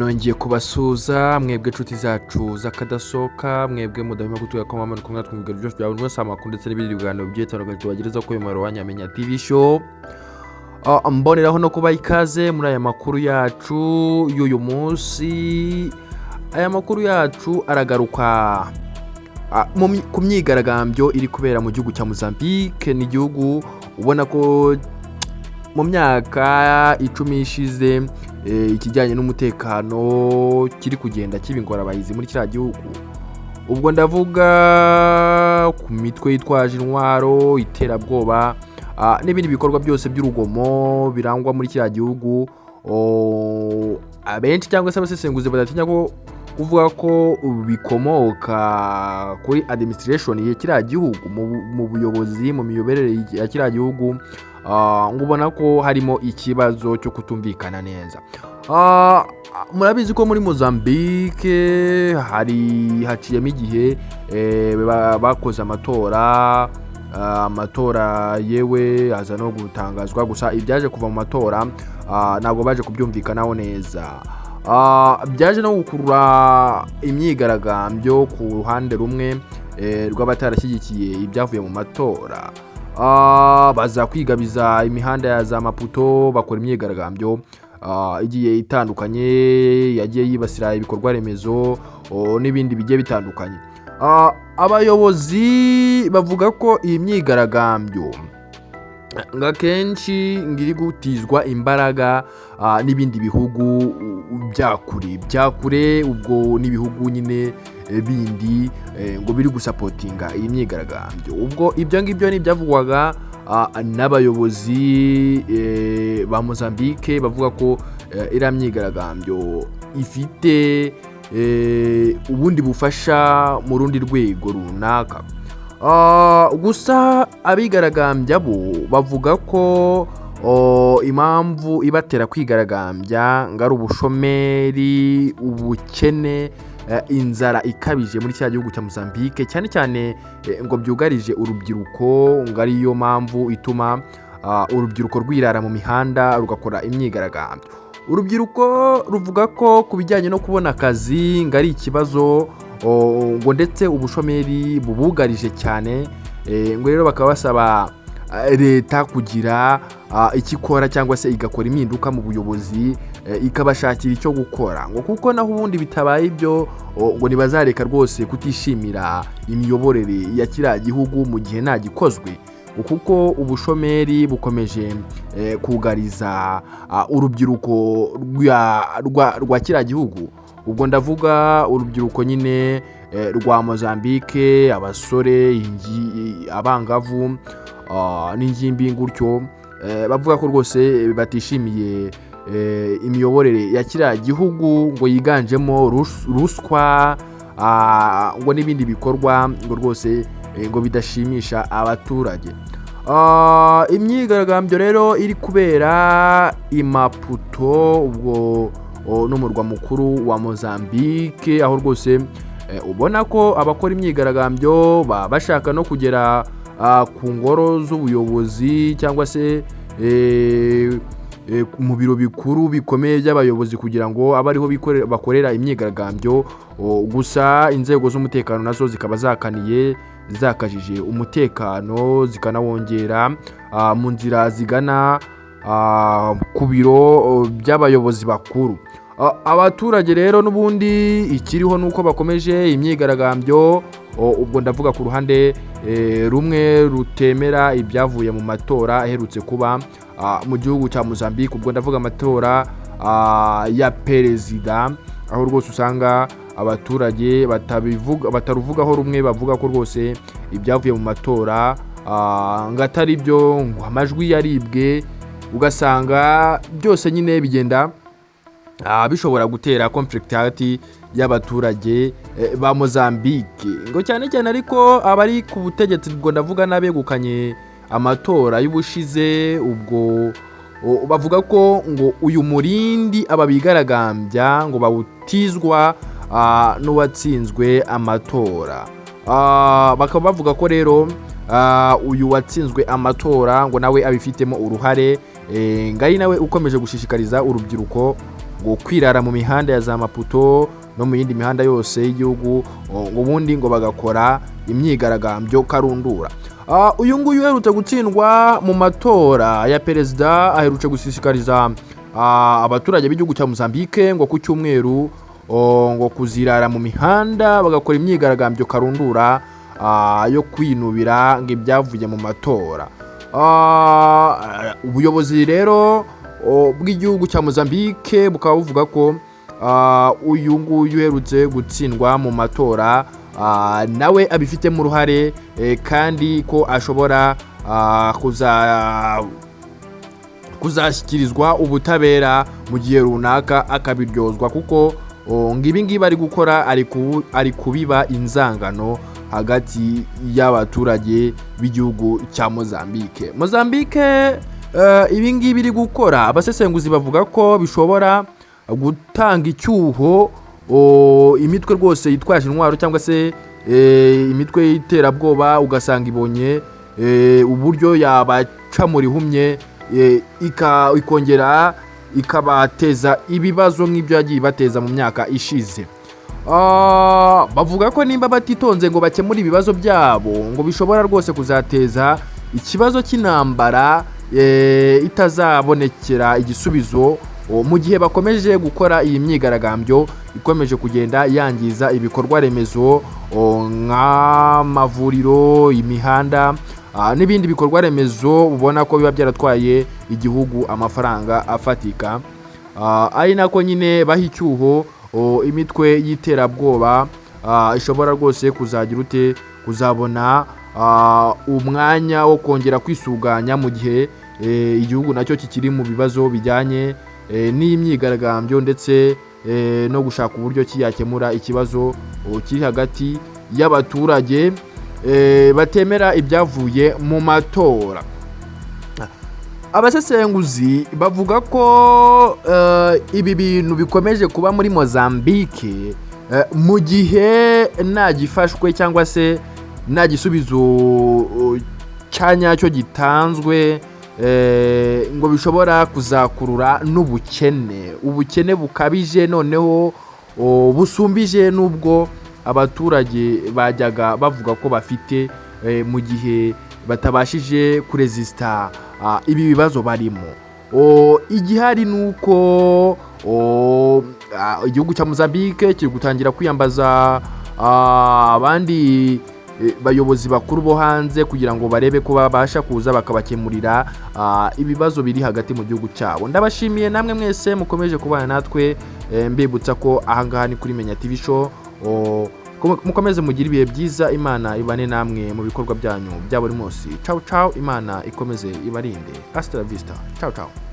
Nongeye kubasuhuza mwebwe inshuti zacu z'akadasohoka, mwebwe mudahwema kutubwira ko mwamanuka kumwe natwe mu biganiro byose bya buri munsi, amakuru ndetse n'ibindi biganiro bigiye bitandukanye tubagerezaho kuri uyu wa Nyamenya TV Show. Mboneraho no kubaha ikaze muri aya makuru yacu y'uyu munsi. Aya makuru yacu aragaruka ku myigaragambyo iri kubera mu gihugu cya Mozambique. Ni igihugu ubona ko mu myaka 10 ishize ikijyanye n'umutekano kiri kugenda kiba ingorabahizi muri kiriya gihugu. Ubwo ndavuga ku mitwe yitwaje intwaro, iterabwoba n'ibindi bikorwa byose by'urugomo birangwa muri kiriya gihugu. Abenshi cyangwa se abasesenguzi badatinya ko kuvuga ko bikomoka kuri administration ya kiriya gihugu, mu buyobozi, mu miyoborere ya kiriya gihugu, ngo ubona ko harimo ikibazo cyo kutumvikana neza. Murabizi ko muri Mozambique hari haciyemo igihe bakoze amatora, amatora yewe aza no gutangazwa, gusa ibyaje kuva mu matora ntabwo baje kubyumvikanaho neza. Byaje no gukurura imyigaragambyo ku ruhande rumwe rw'abatarashyigikiye ibyavuye mu matora. Baza kwigabiza imihanda ya za Maputo, bakora imyigaragambyo igiye itandukanye yagiye yibasira ibikorwa remezo n'ibindi bigiye bitandukanye. Abayobozi bavuga ko iyi myigaragambyo ngo akenshi ngo iri gutizwa imbaraga n'ibindi bihugu bya kure bya kure, ubwo n'ibihugu nyine bindi ngo biri gusupportinga iyi myigaragambyo. Ubwo ibyo ngibyo ni ibyavugwaga n'abayobozi ba Mozambique, bavuga ko iriya myigaragambyo ifite ubundi bufasha mu rundi rwego runaka. Gusa abigaragambya bo bavuga ko impamvu ibatera kwigaragambya ngo ari ubushomeri, ubukene, inzara ikabije muri cya gihugu cya Mozambique, cyane cyane ngo byugarije urubyiruko, ngo ariyo mpamvu ituma urubyiruko rwirara mu mihanda rugakora imyigaragambyo. Urubyiruko ruvuga ko ku bijyanye no kubona akazi ngo ari ikibazo, ngo ndetse ubushomeri bubugarije cyane, ngo rero bakaba basaba leta kugira icyo ikora cyangwa se igakora impinduka mu buyobozi, ikabashakira icyo gukora, ngo kuko naho ubundi bitabaye ibyo ngo ntibazareka rwose kutishimira imiyoborere ya kiriya gihugu mu gihe nta gikozwe, ngo kuko ubushomeri bukomeje kugariza urubyiruko rwa kiriya gihugu. Ubwo ndavuga urubyiruko nyine rwa Mozambique, abasore, abangavu n'ingimbi gutyo, bavuga ko rwose batishimiye imiyoborere ya kiriya gihugu, ngo yiganjemo ruswa, ngo n'ibindi bikorwa ngo rwose ngo bidashimisha abaturage. Imyigaragambyo rero iri kubera i Maputo, ubwo n'umurwa mukuru wa Mozambique, aho rwose ubona ko abakora imyigaragambyo baba bashaka no kugera ku ngoro z'ubuyobozi cyangwa se mu biro bikuru bikomeye by'abayobozi kugira ngo abe ariho bakorera imyigaragambyo. Gusa inzego z'umutekano nazo zikaba zakaniye, zakajije umutekano, zikanawongera mu nzira zigana ku biro by'abayobozi bakuru. Abaturage rero n'ubundi ikiriho ni uko bakomeje imyigaragambyo. Ubwo ndavuga ku ruhande rumwe rutemera ibyavuye mu matora aherutse kuba mu gihugu cya Mozambique. Ubwo ndavuga amatora ya perezida, aho rwose usanga abaturage batabivuga, bataruvugaho rumwe, bavuga ko rwose ibyavuye mu matora ngo atari byo, ngo amajwi yaribwe, ugasanga byose nyine bigenda bishobora gutera conflict hagati y'abaturage ba Mozambique, ngo cyane cyane ariko abari ku butegetsi, ubwo ndavuga n'abegukanye amatora y'ubushize. Ubwo bavuga ko ngo uyu murindi aba bigaragambya ngo bawutizwa n'uwatsinzwe amatora. Bakaba bavuga ko rero uyu watsinzwe amatora ngo nawe abifitemo uruhare, ngo ari nawe ukomeje gushishikariza urubyiruko. ngo kwirara mu mihanda ya za Maputo no mu yindi mihanda yose y'igihugu, ngo ubundi ngo bagakora imyigaragambyo karundura. Uyu nguyu uherutse gutsindwa mu matora ya perezida aherutse gushishikariza abaturage b'igihugu cya Mozambique ngo ku cyumweru ngo kuzirara mu mihanda bagakora imyigaragambyo karundura yo kwinubira ngo ibyavuye mu matora. Ubuyobozi rero bw'igihugu cya Mozambique bukaba buvuga ko uyu nguyu uherutse gutsindwa mu matora nawe abifitemo uruhare, kandi ko ashobora kuzashyikirizwa ubutabera mu gihe runaka akabiryozwa, kuko ngo ibi ngibi ari gukora ari kubiba inzangano hagati y'abaturage b'igihugu cya Mozambique. Mozambique ibi ngibi iri gukora, abasesenguzi bavuga ko bishobora gutanga icyuho imitwe rwose yitwaje intwaro cyangwa se imitwe y'iterabwoba, ugasanga ibonye uburyo yabaca mu rihumye, ikongera ikabateza ibibazo nk'ibyo yagiye ibateza mu myaka ishize. Bavuga ko nimba batitonze ngo bakemure ibibazo byabo, ngo bishobora rwose kuzateza ikibazo cy'intambara itazabonekera igisubizo mu gihe bakomeje gukora iyi myigaragambyo ikomeje kugenda yangiza ibikorwa remezo nk'amavuriro, imihanda n'ibindi bikorwa remezo ubona ko biba byaratwaye igihugu amafaranga afatika. Ari nako nyine baha icyuho imitwe y'iterabwoba ishobora rwose kuzagira ute, kuzabona umwanya wo kongera kwisuganya mu gihe igihugu nacyo kikiri mu bibazo bijyanye n'iyi myigaragambyo ndetse no gushaka uburyo ki yakemura ikibazo kiri hagati y'abaturage batemera ibyavuye mu matora. Abasesenguzi bavuga ko ibi bintu bikomeje kuba muri Mozambique mu gihe nta gifashwe cyangwa se nta gisubizo cya nyacyo gitanzwe, ngo bishobora kuzakurura n'ubukene, ubukene bukabije noneho busumbije n'ubwo abaturage bajyaga bavuga ko bafite, mu gihe batabashije kurezisita ibi bibazo barimo. Igihari ni uko igihugu cya Mozambique kiri gutangira kwiyambaza abandi bayobozi bakuru bo hanze kugira ngo barebe ko babasha kuza bakabakemurira ibibazo biri hagati mu gihugu cyabo. Ndabashimiye namwe mwese mukomeje kubana natwe, mbibutsa ko ahangaha ni kuri Menya TV Show. Mukomeze mugire ibihe byiza, Imana ibane namwe mu bikorwa byanyu bya buri munsi. Ciao ciao, Imana ikomeze ibarinde. Hasta la vista, ciao ciao.